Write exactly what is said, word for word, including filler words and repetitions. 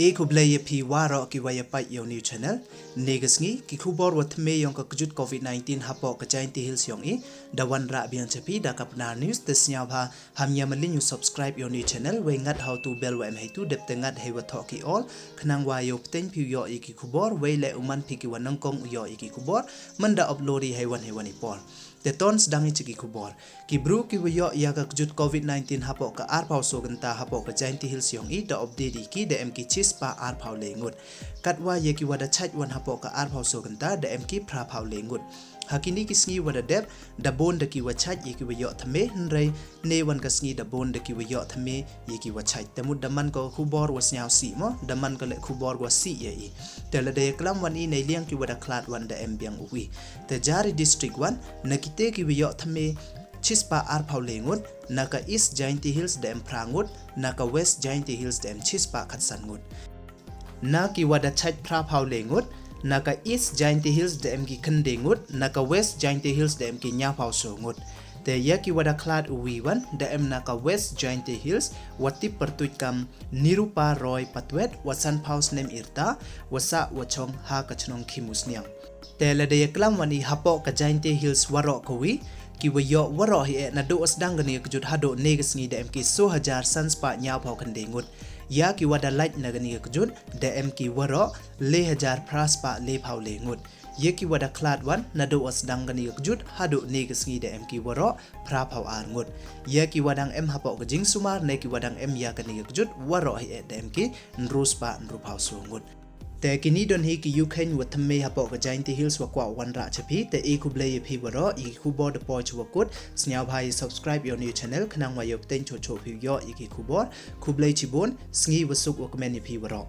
E khublei ya phi waroh ki wa ya pait ya u new channel. Neka sngi ki khubor wa thymme yong ka kjut covid nineteen hapoh ka Jaintia Hills yong i da wan rah biang cha phi da ka Pnar News. Te sniawbha ham ya malin u subscribe ya u new channel, wei ngat ha u tu bell wa em heitu, dep te ngat hei wa thoh ki all, khnang wa yoh pteng phi u yoh ya ki khubor, wei le u man phi ki wa nangkong u yoh ya ki khubor man da upload i hei wan hei wan i por. Te ton sdang i cha ki khubor. Ki bru ki wa yoh ya ka kjut covid nineteen hapoh ka arphaw so kynta hapoh ka Jaintia Hills yong i da update i ki da em ki chispah arphaw le ngut. Katwa ya ki wa da chait wan hapoh ka arphaw so kynta da em ki phraphaw le ngut. Ha kini ki sngi wa da dep da bun da ki wa chait ya ki wa yoh thymme, hynrei ne wan ka sngi da bun da ki wa yoh thymme ya ki wa chait. Te mut da man ka khubor wa sniaw sih mo, da man ka le khubor wa sih ya i. Te lada ya klam wan i nei liang ki wa da khlad wan da em biang u wi. Te jar i district wan, na kite ki wa yoh thymme chispah arphaw le ngut, na ka East Jaintia Hills da em phra ngut, na ka West Jaintia Hills da em chispah khatsan ngut. Na ki wa da chait phraphaw le ngut, na ka East Jaintia Hills da em ki khyndai ngut, na ka West Jaintia Hills da em ki ñiawphaw so ngut. Te ya ki wa da khlad u wi wan da em na ka West Jaintia Hills, wa tip pyrtuit kam Nirupa Roy Patwet, wa sanphaw snem i rta, wa sah wa chong ha ka chnong Khimusniang. Te lada ya klam wan i hapoh ka Jaintia Hills waroh ka wi, ki wa yoh waroh hi e naduh wa sdang kani ka kjut haduh neka sngi da em ki so hajar san spah ñiawphaw khyndai ngut. Ya ki wa da lait na kani ka kjut da em ki waroh le hajar phra spah lephaw le ngut. Ya ki wa da khlad wan naduh wa sdang kani ka kjut haduh neka sngi da em ki waroh phraphaw ar ngut. Ya ki wa dang em hapoh ka jingsumar ne ki wa dang em ya kani ka kjut waroh hi e da em ki ynru spah ynruphaw so ngut. Te kini don hi ki yukheiñ wa thymme hapoh ka Jaintia Hills wa kwah wan rah cha phi. Te e khublei ya phi waroh, ya ki khubor da poi cha wa kut. Sniawbha ya subscribe ya u new channel khnang wa yoh pteng choh choh phi u yoh ya ki khubor. Khublei chibun, sngi wa suk wa kmen ya phi waroh.